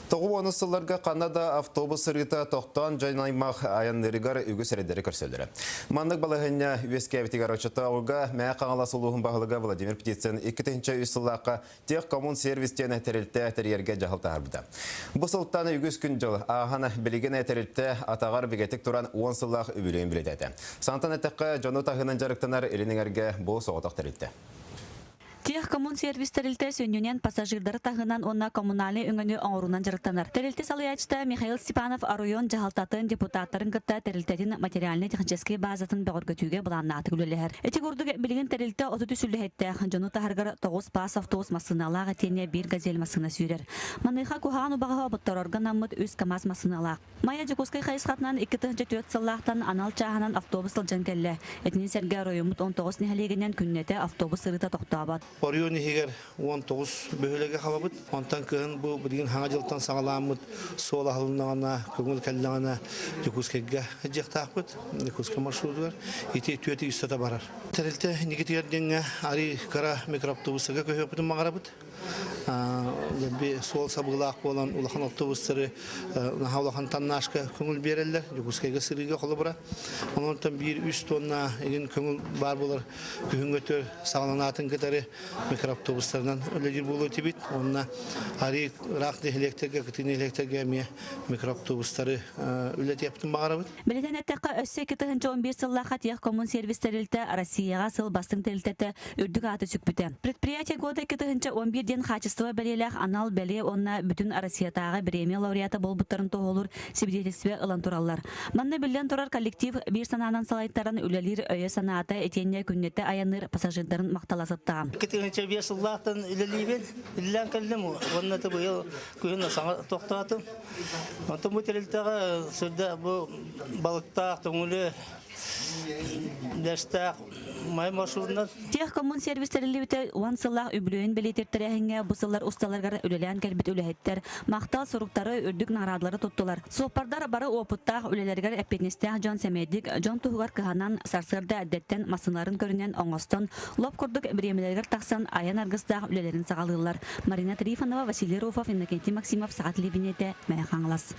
Тоҕу сылларга ханна да автобус сырыыта тохтоон дьон аймах айанныырыгар үгүс эрэйдэри көрсөллөрө. Маннык балаһыанньа үөскээбитигэр оччотооҕуга Мэҥэ Хаҥалас улууһун баһылыга Владимир Птицын 2003 сыллаахха Техкоммунсервис диэн тэрилтэ тэрийэргэ дьаһал таһаарбыта. Бу сылтан үгүс күн-дьыл ааһан билигин тэрилтэ атаҕар бигэтик туран 10 сыллаах үбүлүөйүн бэлиэтээтэ. Сантан эттэххэ, дьону таһынан дьарыктанар Илин Эҥэргэ бу соҕотох тэрилтэ. Техкоммунсервис тэрилтэ сүнньүнэн пассажирдары таһынан уонна коммунальнай өҥөнү оҥоруунан дьарыктанар. Тэрилтэ салайааччыта Михаил Степанов оройуон дьаһалтатын депутаттарын кытта тэрилтэтин материальнай-техническэй базатын бөҕөргөтүүгэ былааннаахтык үлэлэһэр. Ити курдук билигин тэрилтэ 33 үлэһиттээх, дьону таһарыгар 9 паас автобус массыыналаах итиэннэ биир газель массыына сүүрэр. Маныаха куһаҕан убаҕаһы оботторорго анаммыт үс КАМАЗ массыыналаах. Майа Дьокуускай хайысхатынан 2004 сыллаахтан анал чааһынан автобус сылдьан кэллэ. Итини сэргэ оройуоммут 19 нэһилиэгинэн күннэтэ автобус сырыыта тохтообот. Оройуон иһигэр 19 бөһүөлэги хабабыт. Онтон кыһын бу билигин хаҥа дьылтан саҕаламмыт суол аһылыннаҕына, көҥүл кэллэҕинэ Дьокуускайга дьиэхтаахпыт. Дьокуускай маршрутугар ити түөрт устата барар. Тэрилтэ инникитигэр диэҥҥэ арыы кыра микроавтобустарга көһүөхпүтүн баҕарабыт. Дэлби суол сабыылаах буолан улахан автобустары наһаа улахан тоннажка көҥүл биэрэллэр Дьокуускайга сырыыга холобура. Онтон биир үс тонна игин көҥүл баар буолар күһүҥҥү өтөр саҕаланаатын кытары микроавтобустарынан үлэлиир буолуо этибит. Уонна арыы ыраах нэһилиэктэргэ, кытыы нэһилиэктэргэ эмиэ микроавтобустары үлэтиэхпитин баҕарабыт. Бэлиэтээн эттэххэ, өссө 2011 сыллаахха Техкоммунсервис тэрилтэ Россияҕа сыл бастыҥ тэрилтэтэ үрдүк ааты сүкпүтэ. Предприятие года 2011 диэн хаачыстыба бэлиэлээх анал бэлиэ уонна бүтүн Россиятааҕы бириэмийэ лауреата буолбуттарын туоһулуур сибидиэтэлистибэ ылан тураллар. Манна биллэн турар коллектив биир санаанан салайтаран үлэлиир өйө-санаата итиэннэ күннэтэ айанныыр пассажирдарын махтала сыттаҕа. 2005 сыллаахтан үлэлиибин, үлэлээн кэллим уонна быйыл күһүн саҥа тохтоотум. Онтон бу тэрилтэҕэ сүрдээх бу балыктаах, төҥүлү, дэстээх май маршрутунан. Техкоммунсервис тэриллибитэ уон сыллаах үбүлүөйүн бэлиэтиир тэрээһиҥҥэ бу сыллар усталарыгар үлэлээн кэлбит үлэһиттэр махтал суруктары, үрдүк наҕараадалары туттулар. Суоппардар бары уопуттаах, үлэлэригэр эппиэтинэстээх дьон сэмэйдик, дьон туһугар кыһанан, сарсыарда эрдэттэн массыыналарын көрүнэн оҥостон, лоп курдук бириэмэлэригэр тахсан айан аргыстаах үлэлэрин саҕалыыллар. Марина Трифонова, Василий Руфов, Иннокентий Максимов, Саха телевидениетэ, Мэҥэ Хаҥалас.